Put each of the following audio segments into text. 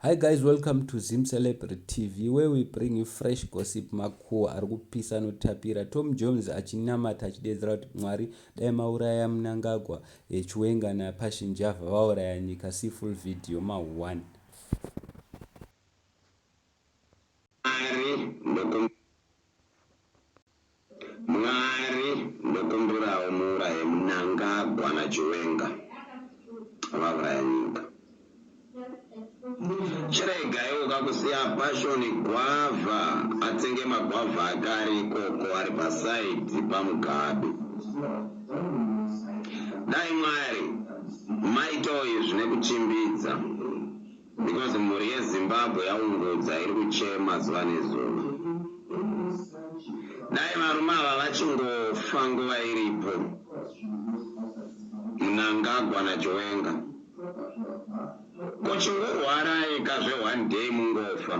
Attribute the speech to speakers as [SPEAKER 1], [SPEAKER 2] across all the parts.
[SPEAKER 1] Hi guys, welcome to Zim Celebrity TV where we bring you fresh gossip makuhwa ari kupisa anotapira. Tom Jones achinamata achideedzera kuti Mwari dai mauraya Mnangagwa, eh, Chiwenga naPassion Java vauraya nyika. See full video ma 1.
[SPEAKER 2] Mwari ndokumbirawo muuraye Mnangagwa na Chiwenga vauraya nyika. Chiregaiwo ka kusiya Passion Gwavha atsenge magwavha ake ari ikoko ari paside paMugabe. Dai Mwari maitawo izvi nekuchimbidza because mhuri yeZimbabwe yaungudza iri kuchema zuva nezuva. Dai varume ava vachingofa nguva iripo Mnangagwa na Chiwenga. Ko chingorwarai ka zve one day mungofa.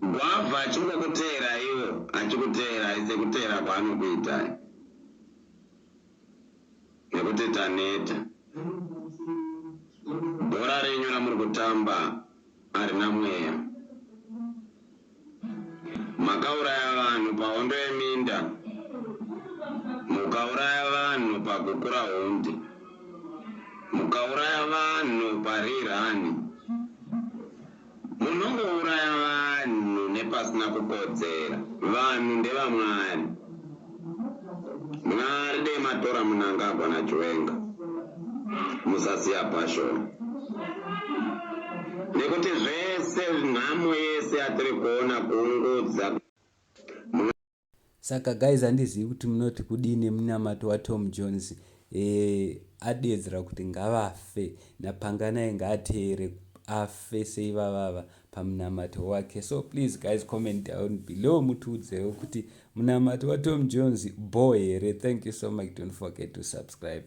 [SPEAKER 2] Gwavha achingokuteeraiwo achikuteerai sekuteera kwaanokuitai. Nekuti taneta. Bhora renyu ramuri kutamba harina mweya. Makauraya vanhu pahondo yeminda, mukauraya vanhu paGukurahundi, mukauraya vanhu paRirani. Munongouraya vanhu nepasina kukodzera. Vanhu ndevaMwari. Mwari dei matora Munangagwa naChiwenga. Musasiya Passion. Nekuti zvese nhamo yese yatiri kuona kuungudza.
[SPEAKER 1] Saka guys handizivi kuti munoti kudii nemunamato waTom Jones e, adeedzera kuti ngavafe naPanganai ngaateere afe seivavava pamunamato wake so please guys comment down below mutiudzewo kuti munamato waTom Jones bho here thank you so much don't forget to subscribe.